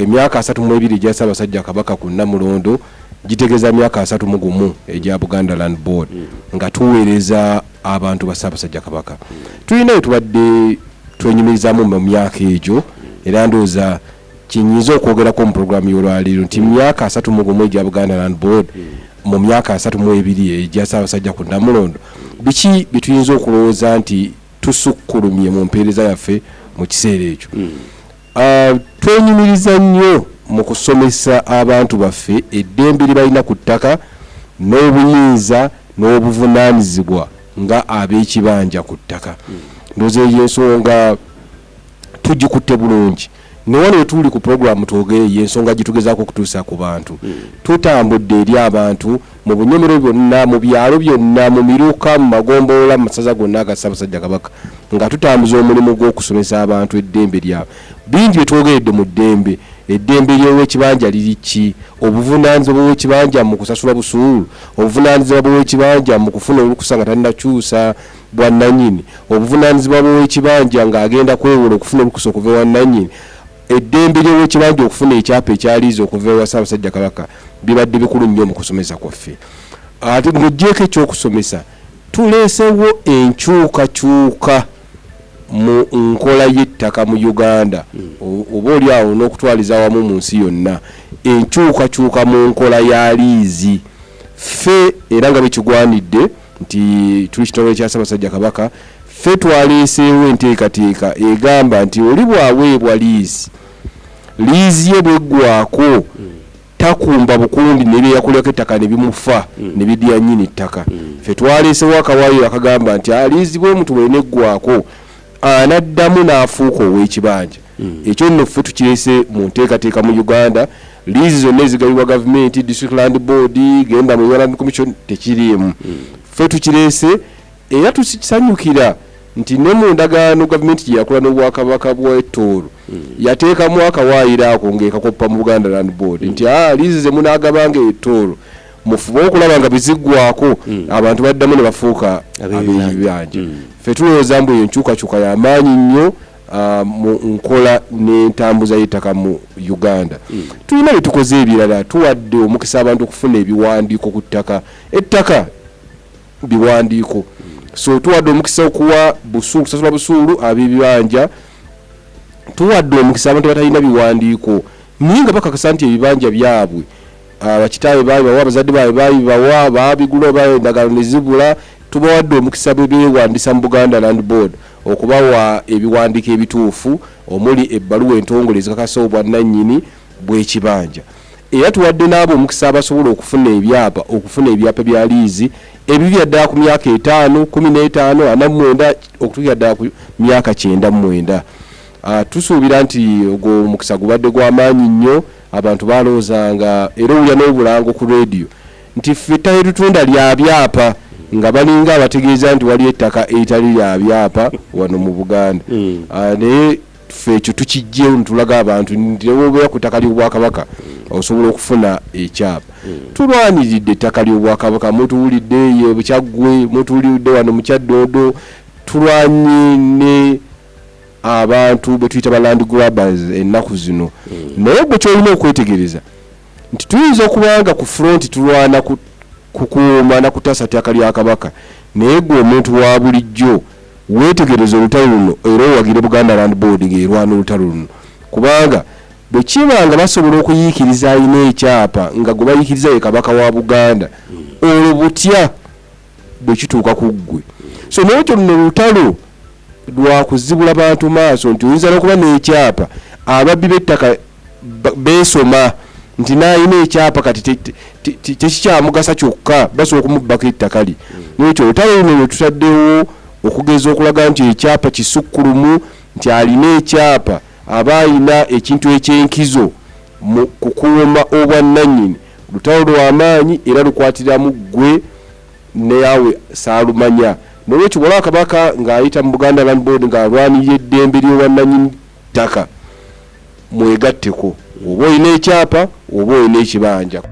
Emyaka 32 egya Ssaabasajja Kabaka ku Nnamulondo gitegeeza myaka 31 egya Buganda Land Board nga tuweereza abantu ba Ssaabasajja Kabaka. Tulina bye tubadde twenyumirizaamu mu myaka egyo era ndowooza kye nnyinza okwogerako mu pulogulaamu y'olwaleero nti mu myaka 31 egya Buganda Land Board, mu myaka 32 egya Ssaabasajja ku Nnamulondo, biki bye tuyinza okulowooza nti tusukkulumye mu mpeereza yaffe mu kiseera ekyo? Twenyumiriza nnyo mu kusomesa abantu baffe eddembe lye balina ku ttaka n'obuyinza n'obuvunaanyizibwa nga ab'ekibanja ku ttaka. Ndowooza eyo ensonga tugikutte bulungi. Ne wano we tuli ku pulogulaamu Twogere y'ensonga gye tugezaako okutuusa ku bantu. Tutambudde eri abantu mu bunyomero byonna, mu byalo byonna, mu miruka, mu magombolola, mu masaza gonna aga Ssaabasajja Kabaka nga tutambuza omulimu gw'okusomesa abantu eddembe lyabwe. Bingi bye twogeredde mu ddembe. Eddembe ly'owekibanja liri ki? Obuvunaanyizibwa bw'owekibanja mu kusasula busuulu? Obuvunaanyizibwa bw'owekibanja mu kufuna olukusa nga tannakyusa bwannannyini? Obuvunaanyizibwa bw'owekibanja ng'agenda kwewola okufuna olukusa okuva ewa nnannyini? Eddembe ly'owekibanja okufuna ekyapa ekya liizi okuva ewa Ssaabasajja Kabaka bibadde bikulu nnyo mu kusomesa kwaffe. Ate ng'oggyeeko eky'okusomesa, tuleesewo enkyukakyuka mu nkola y'ettaka mu Uganda oba oli awo n'okutwaliza awamu mu nsi yonna, enkyukakyuka mu nkola ya liizi. Ffe era nga bwe kigwanidde nti tuli kitongole kya Ssaabasajja Kabaka, ffe twaleeseewo enteekateeka egamba nti oli bw'aweebwa liizi, liizi ye bw'eggwaako takumba bukumbi ne bye yakolerako ettaka ne bimufa ne bidira nnyini ttaka. Ffe twaleesewo akawaayiro akagamba nti liizi bw'omuntu bw'eneggwaako anaddamu n'afuuka ow'ekibanja. Ekyo nno ffe tukireese mu nteekateeka mu Uganda. Liizi zonna ezigabibwa gavumenti, District Land Board, genda mu Land Commission, tekiriimu. Ffe tukireese era tukisanyukira nti ne mu ndagaano gavumenti gye yakola n'Obwakabaka bw'e Tooro yateekamu akawaayiro ako ng'ekakoppa mu Buganda Land Board nti liizi ze munaagabanga e Tooro mufube okulaba nga bwe ziggwaako abantu baddamu ne bafuuka ab'ebibanja. Ffe tulowooza mbu eyo nkyukakyuka ya maanyi nnyo mu nkola n'entambuza y'ettaka mu Uganda. Tulina bye tukoze ebirala, tuwadde omukisa abantu okufuna ebiwandiiko ku ttaka. Ettaka biwandiiko so tuwadde omukisa okuwa busuulu, kusasula busuulu ab'ebibanja. Tuwadde omukisa abantu abatalina biwandiiko naye nga bakakasa nti ebibanja byabwe bakitaabwe baabibawa, abazadde baabwe baabibawa, baabigula oba endagaano ne zibula. Tubawadde omukisa bwe beewandisa mu Buganda Land Board okubawa ebiwandiiko ebituufu omuli ebbaluwa entongole ezikakasa obwannannyini bw'ekibanja. Era tuwadde n'abo omukisa abasobola okufuna ebyapa okufuna ebyapa bya liizi ebivira ddala ku myaka etaano, 15, 49 okutuukira ddala ku myaka 99. Tusuubira nti ogwo omukisa gubadde gwa maanyi nnyo. Abantu balowoozanga era owulira n'obulango ku leediyo nti ffe ettaka lye tutunda lya byapa nga balinga abategeeza nti waliyo ettaka eritali lya byapa wano mu Buganda. Naye ffe ekyo tukiggyewo ne tulaga abantu nti ne bw'obeera ku ttaka ly'Obwakabaka osobola okufuna ekyapa. Tulwaniridde ettaka ly'Obwakabaka, mutuwulidde eyo e Kyaggwe, mutuwulidde wano mu Kyaddondo, tulwanye ne abantu be tuyita ba land grabbers ennaku zino. Naye ggwe ky'olina okwetegereza nti tuyinza okuba nga ku front tulwana kukuuma na kutaasa ttaka lya Kabaka, naye ggwe omuntu wa bulijjo weetegereze olutalo luno era owagire Buganda Land Board ng'erwana olutalo luno kubanga bwe kiba nga basobola okuyiikiriza alina ekyapa nga gwe bayiikiriza ye Kabaka wa Buganda, olwo butya bwe kituuka ku ggwe? So n'olwekyo luno lutalo lwa kuzibula bantu maaso nti oyinza n'okuba n'ekyapa, ababbi b'ettaka beesoma nti n'alina ekyapa kati tekikyamugasa kyokka basobola okumubbako ettaka lye. N'olwekyo olutalo luno lwe tutaddewo okugeza okulaga nti ekyapa kisukkulumu, nti alina ekyapa aba alina ekintu eky'enkizo mu kukuuma obwannannyini. Lutalo lwa maanyi era lukwatiramu ggwe neawe saalumanya. N'olwekyo bw'olaba Kabaka ng'ayita mu Buganda Land Board ng'alwanirira eddembe ly'obwannannyini ttaka, mwegatteko. Oba olina ekyapa oba olina ekibanja.